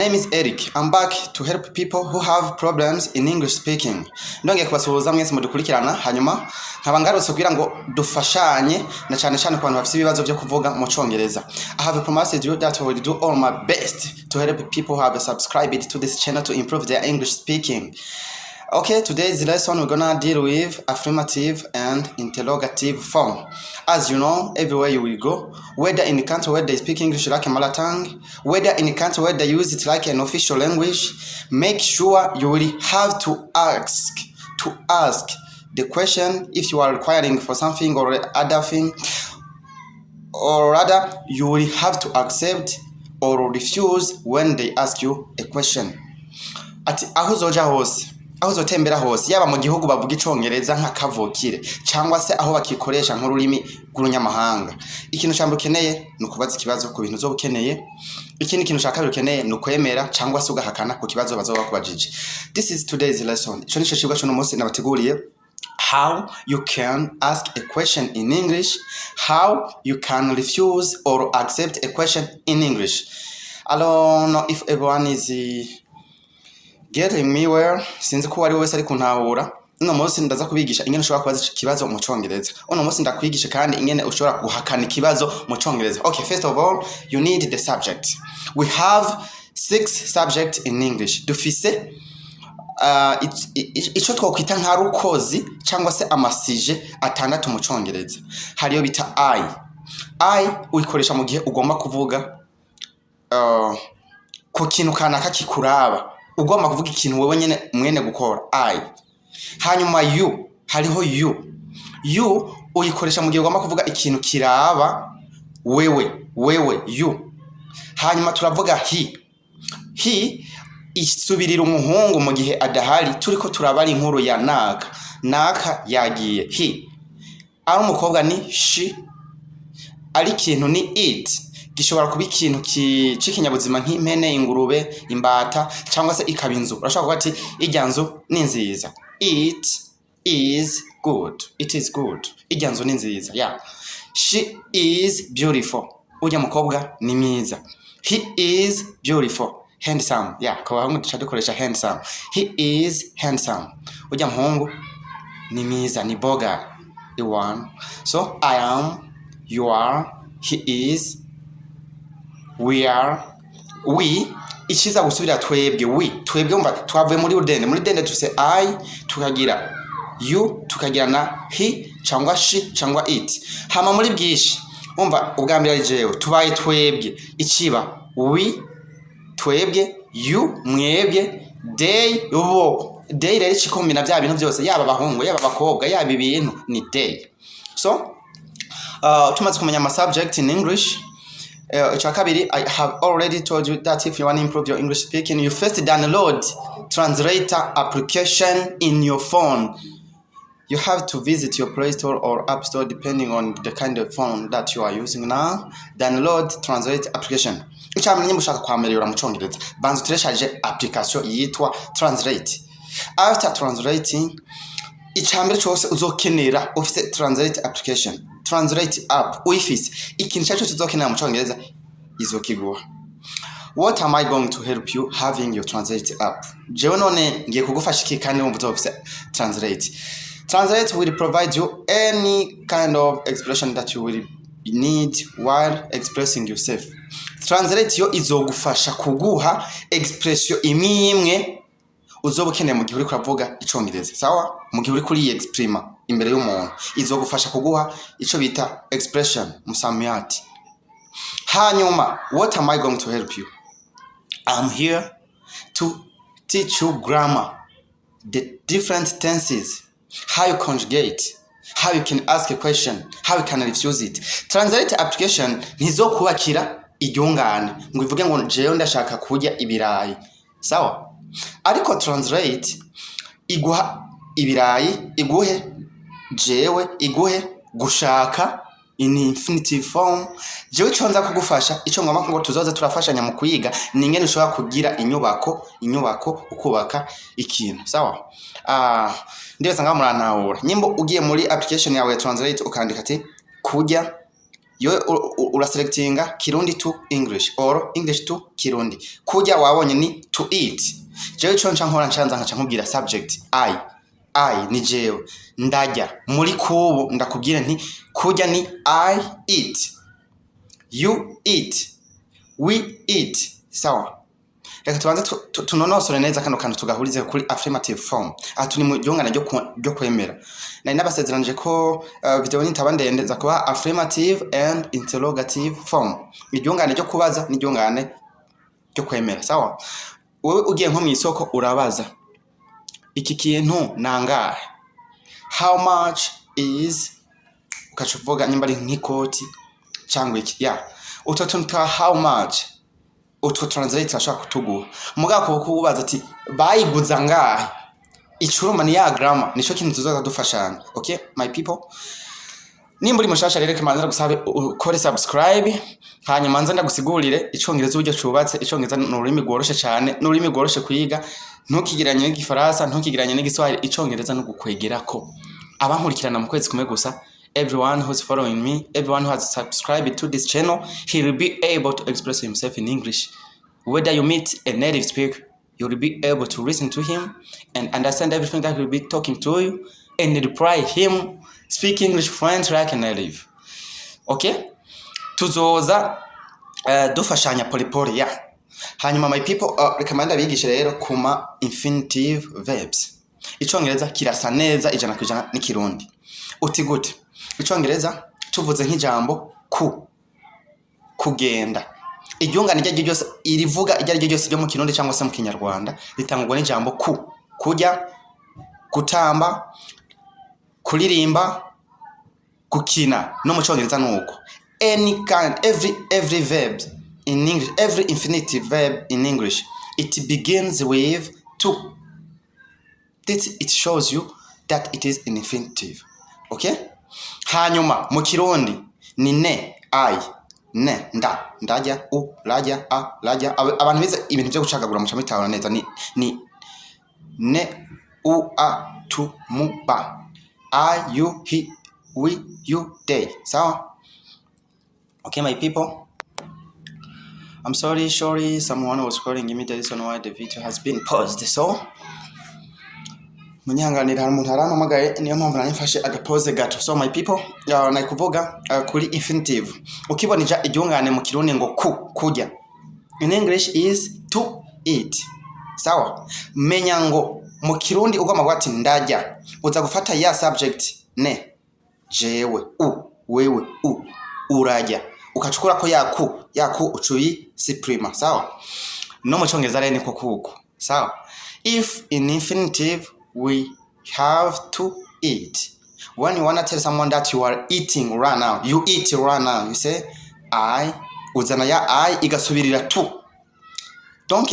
Name is Eric. I'm back to help people who have problems in English speaking. Ndongeye kubasuhuza mwese mudukurikirana, hanyuma nkaba ngarutse kugira ngo dufashanye, na cyane cyane ku bantu bafite ibibazo byo kuvuga mu Congereza. I have promised you that I will do all my best to help people who have subscribed to this channel to improve their English speaking. Okay, today's lesson we're gonna deal with affirmative and interrogative form. As you know, everywhere you will go, whether in the country where they speak English like a mother tongue, whether in the country where they use it like an official language, make sure you will have to ask the question if you are requiring for something or other thing, or rather, you will have to accept or refuse when they ask you a question. Ati aho uzoja hose, aho uzotembera hose, yaba mu gihugu bavuga Icongereza nka kavukire cyangwa se aho bakikoresha nk'ururimi rw'urunyamahanga, ikintu cya mbere ukeneye ni ukubaza ikibazo ku bintu uzoba ukeneye. Ikindi kintu cya kabiri ukeneye ni ukwemera cyangwa se ugahakana ku kibazo bazoba bakubajije. This is today's lesson. Ico nico cigwa c'uno munsi nabateguriye: how you can ask a question in English, how you can refuse or accept a question in English. I don't know if everyone is getting me well. Sinzi ko uwari wese ari kuntahura. Uno munsi ndaza kubigisha ingene ushobora kubaza ikibazo mu Congereza. Uno munsi ndakwigisha kandi ingene ushobora guhakana ikibazo mu Congereza. Okay, first of all, you need the subject. We have six subjects in English. Dufise ico twokwita nka rukozi cyangwa se ama sujet 6 mu Congereza. Hariyo bita I. I uyikoresha mu gihe ugomba kuvuga ku kintu kanaka kikuraba, ugomba kuvuga ikintu wewe nyene mwene gukora, I. Hanyuma you, hariho you. You uyikoresha mu gihe ugomba kuvuga ikintu kiraba wewe, wewe, you. Hanyuma turavuga he. He isubirira umuhungu mu gihe adahari, turiko turabara inkuru ya naka, naka yagiye, he. Ari umukobwa ni she, ari ikintu ni it. Gishobora kuba ikintu c'ikinyabuzima nk'impene, ingurube, imbata, cyangwa se ikaba inzu. Urashobora kuvuga ati irya nzu ni nziza, it is good, it is good, irya nzu ni nziza, yeah. She is beautiful, urya mukobwa ni mwiza. He is beautiful, handsome, yeah. Ku bahungu duca dukoresha handsome. He is handsome, urya muhungu ni mwiza, ni boga one. So I am, you are, he is, we are. We ikiza gusubira twebwe, we, twebwe. Umva, twavuye muri rudende. Muri rudende tufise I, tukagira you, tukagira na he cyangwa she cyangwa it. Hama muri bwinshi, umva, ubwa mbere ari jewe, tubaye twebwe, ikiba we, twebwe, you, mwebwe, they, bo. They rero ikikombina bya bintu byose, yaba abahungu, yaba abakobwa, yaba ibintu, ni they. So tumaze kumenya ama subject in English, icya kabiri, I have already told you that if you want to improve your English speaking, you first download translator application in your phone. You have to visit your Play Store or App Store, depending on the kind of phone that you are using now. Download translate application. Icya mbere, nimba ushaka kwameliyora mu Congereza, banza utereshaje application yitwa Translate. After translating, icambere cyose uzokenera ufise translate application, translate app uyifise, ikintu icyo cyose uzokenera mu Congereza izokiguha. What am I going to help you having your translate app? Jewe none ngiye kugufasha iki kandi wumva uzofise translate? Translate will provide you any kind of expression that you will need while expressing yourself. Translate yo izogufasha kuguha expression imwe imwe uzoba ukeneye mu gihe uriko uravuga Icongereza, sawa? Mu gihe uriko uriyexprima imbere y'umuntu, izogufasha kuguha ico bita expression, musamiyati. Hanyuma, what am I going to help you? I'm here to teach you grammar, the different tenses, how you conjugate, how you can ask a question, how you can refuse it. Translate application ntizokubakira iryungane ngo ivuge ngo jewe ndashaka kurya ibirayi, sawa? Ariko translate iguha ibirayi, iguhe jewe, iguhe gushaka in infinitive form. Jewe ico nza kugufasha, ico ngomba ngo tuzoza turafashanya mu kwiga, ni ingene ushobora kugira inyubako, inyubako, ukubaka ikintu, sawa? Ah, ndibaza ngaho murantahura. Nyimbo ugiye muri application yawe ya translate ukandika ati kurya Yo uraselectinga Kirundi to English or English to Kirundi. Kurya wabonye ni to eat. Jewe ico nca nkora, ncanza nkaca nkubwira subject I. I ni jewe, ndarya. Muri kubu ndakubwira nti kurya ni I eat, you eat, we eat. Sawa, reka tubanze tunonosore neza kano kantu, tugahurize kuri affirmative form. Aha turi mu ryungane ryo kwemera. Nari nabasezeranije ko video nitaba ndende za kuba affirmative and interrogative form, iryungane ryo kubaza n'iryungane ryo kwemera. Sawa, wowe ugiye nko mw'isoko urabaza: "Iki kintu nangahe?" "How much is", ukaca uvuga nyimba ari nk'ikoti cyangwa iki ya utwo tuntu twa how much. Utwo translate turashobora kutuguha. Mugabo kububaza ati bayiguza ngahe, icuruma ni ya grammar, nico kintu tuzoza dufashanya. Okay, my people, nimba uri mushasha rero, kimanza gusabe ukore subscribe, hanyuma nze ndagusigurire Icongereza uburyo cubatse. Icongereza ni ururimi rworoshe cyane, ni ururimi rworoshe kwiga. Ntukigereranye n'Igifaransa, ntukigereranye n'Igiswahili. Icongereza no gukwegerako abankurikirana mu kwezi kumwe gusa. Everyone who's following me, everyone who has subscribed to this channel, he will be able to express himself in English. Whether you meet a native speaker, you will be able to listen to him and understand everything that he will be talking to you and reply him, speak English fluent like a native. Okay, tuzoza dufashanya polepole ya. Hanyuma, my people, reka manda bigishe rero kuma infinitive verbs. Icongereza kirasa neza 100% n'Ikirundi. Uti gute? Icongereza tuvuze nk'ijambo ku kugenda, iryungane iryo ari ryo ryose, irivuga iryo ari ryo ryose ryo mu Kirundi cyangwa se mu Kinyarwanda, ritangwa n'ijambo ku: kurya, gutamba, kuririmba, gukina. No mu Cyongereza nuko. Any kind, every verb in English, every infinitive verb in English, it begins with to. This, it shows you that it is an infinitive. Okay, hanyuma mu Kirundi ni ne, I, ne, nda, ndarya, u rarya, a rarya. Abantu bize ibintu byo gucagagura muca bitahura neza. Ni ne, u, a, tu, mu, ba: I, you, he, we, you, they. Sawa? Okay, my people, I'm sorry, sorry, someone was calling me. The reason why the video has been paused, so munyihanganira, hari umuntu arampamagaye, niyo mpamvu nari mfashe agapause gato. So my people, nari kuvuga kuri infinitive. Ukibona ija iryungane mu Kirundi ngo ku kurya, in English is to eat. Sawa, menya ngo mu Kirundi ugomba kuvuga ati ndarya, uza gufata ya subject ne, jewe, u, wewe, u urarya, ukacukura ko ya ku, ya ku ucuyi supprima. Sawa, no mu Cyongereza rero niko kuko. Sawa, if in infinitive we have to eat, when you wanna tell someone that you are eating right now, you eat right now, you say I, uzana ya I igasubirira to. Donc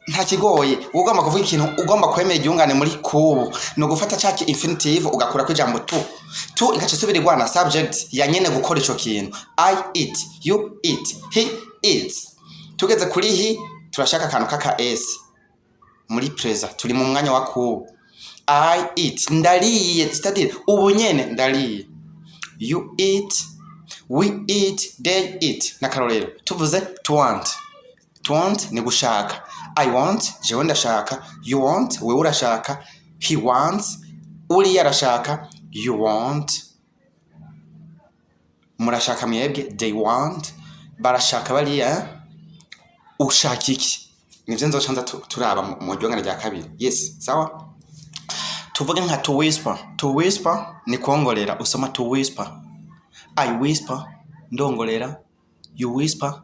nta kigoye. Ugomba kuvuga ikintu, ugomba kwemera iryungane muri kubu, ni ugufata ca infinitive ugakurako ijambo to. To igaca isubirirwa na subject ya nyene gukora ico kintu: I eat, you eat, he eats. Tugeze kuri he, turashaka akantu k'aka s muri présent, turi mu mwanya wa kubu. I eat, ndariye, c'est-à-dire ubu nyene ndariye. You eat, we eat, they eat. N'akarorero, tuvuze to want. To want ni gushaka. I want, jewe ndashaka. You want, wewe urashaka. He wants, uriya arashaka. You want, murashaka mwebwe. They want, barashaka bariya, eh? Ushaka iki? Nivyo nzoca nza turaba mu ryongana rya kabiri. Yes, sawa. Tuvuge nka to whisper. To whisper ni kwongorera. Usoma to whisper. I whisper, ndongorera. You whisper,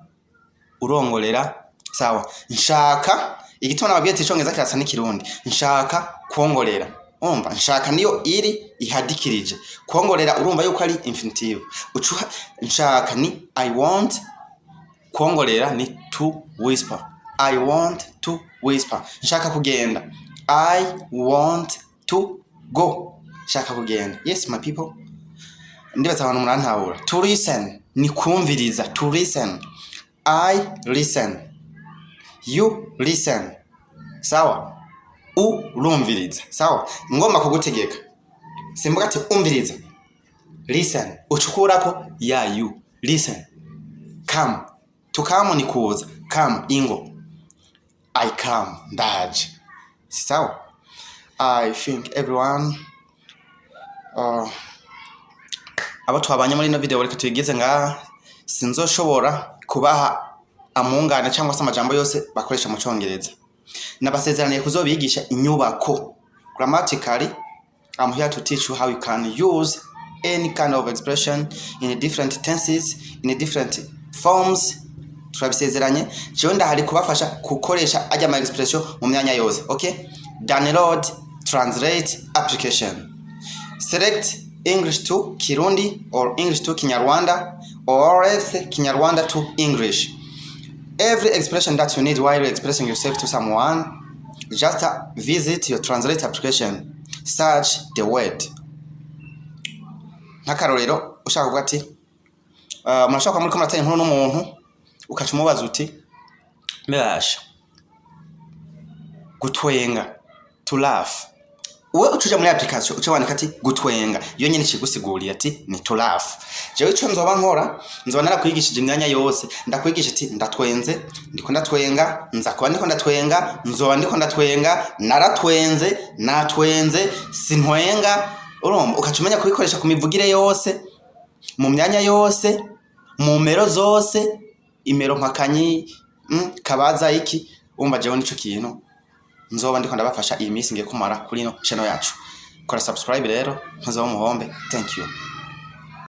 urongorera. Sawa, nshaka, igituma nababwiye ati Icongereza kirasa n'Ikirundi, nshaka kwongorera. Umva, nshaka niyo iri ihadikirije kwongorera, urumva yuko ari infinitive. Ucuha nshaka ni I want, kwongorera ni to whisper. I want to whisper. Nshaka kugenda, I want to go, nshaka kugenda. Yes, my people, ndibaza abantu murantahura. To listen ni kumviriza. To listen: I listen, you listen. Sawa, urumviriza. Sawa, ngomba kugutegeka, simvuga ati umviriza, listen, ucukurako ya you. Listen, come. To come ni kuza. Come, ingo. I come, ndaje. Si sawa? I think everyone, abo twabanye muri ino video, reka tuyigeze ngaha. Sinzoshobora kubaha amungane cyangwa se amajambo yose bakoresha mu Congereza. Nabasezeraniye kuzobigisha inyubako. Grammatically, I'm here to teach you how you can use any kind of expression in different tenses, in different forms. Turabisezeranye. Jewe ndahari kubafasha gukoresha ajya ama expression mu myanya yose. Okay, download translate application, select English to Kirundi or English to Kinyarwanda or else Kinyarwanda to English. Every expression that you need while expressing yourself to someone, just visit your translate application, search the word. Nk'akarorero, ushaka kuvuga ati, murashobora kuba muriko muratera inkuru n'umuntu, ukaca umubaza uti: "Mbasha gutwenga, to laugh?" Uwe uca uja muri application, uca wandika ati "gutwenga", iyo nyene ikigusiguriye ati ni "to laugh". Jewe ico nzoba nkora, nzoba narakwigishije imyanya yose. Ndakwigisha ati "ndatwenze", "ndiko ndatwenga", "nza kuba ndiko ndatwenga", "nzoba ndiko ndatwenga", "naratwenze", "natwenze", "sintwenga". Urumva, ukaca umenya kubikoresha ku mivugire yose, mu myanya yose, mu mero zose, imero mpakanyi, kabaza iki. Umva, jewe nico kintu nzoba ndiko ndabafasha iyi minsi ngiye kumara kuri ino channel yacu. Kora subscribe rero, ntuzoba umuhombe. Thank you.